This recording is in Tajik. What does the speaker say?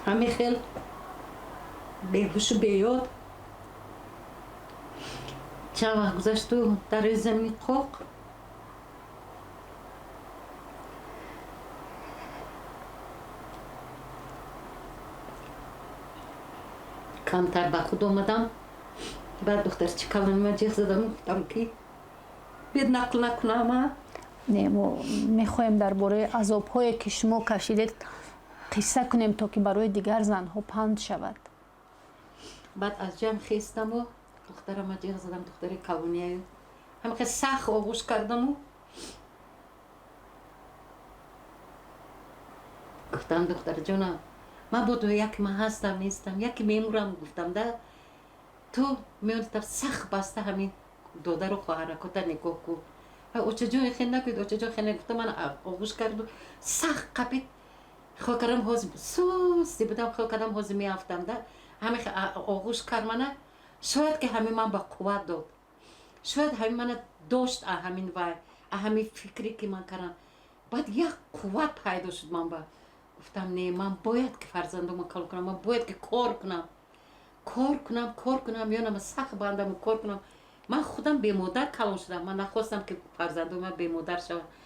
Ҳамин хел беҳушу беёд чанд вақт гузашту дар рӯи замини қоқ камтар ба худ омадам. Баъд духтарчи калонима ҷеғ задам, гуфтам, ки бед нақл накунам. Не, мо мехоҳем дар бораи азобҳое, ки шумо кашидед, қисса кунем, то ки барои дигар занҳо панд шавад. Баъд аз ҷамъ хестаму духтарама ҷеғ задам, духтари калонияю ҳамихе сахт оғӯш кардаму гуфтам: «Духтарҷонам, ман бо яке ман ҳастам, нестам, яке мемурам», гуфтам да, «ту меонтам сахт баста ҳамин додару хоҳаракота нигоҳ кун». «Очаҷон, хел накунед, очаҷон, хел». Гуфта, ман оғӯш карду сахт қапид. Хиёл кардам, ҳозир сусти будам, хиёл кардам, ҳозир меафтам да. Ҳамин оғӯш кард мана. Шояд ки ҳамин ман ба қувват дод, шояд ҳамин мана дошт, ҳамин вай, ҳамин фикре, ки ман кардам. Баъд як қувват пайдо шуд ман ба. Гуфтам: «Не, ман бояд ки фарзандома калон кунам, ман бояд ки кор кунам, кор кунам, кор кунам, ёнама сахт бандаму кор кунам. Ман худам бемодар калон шудам, ман нахостам, ки фарзандома бемодар шаванд».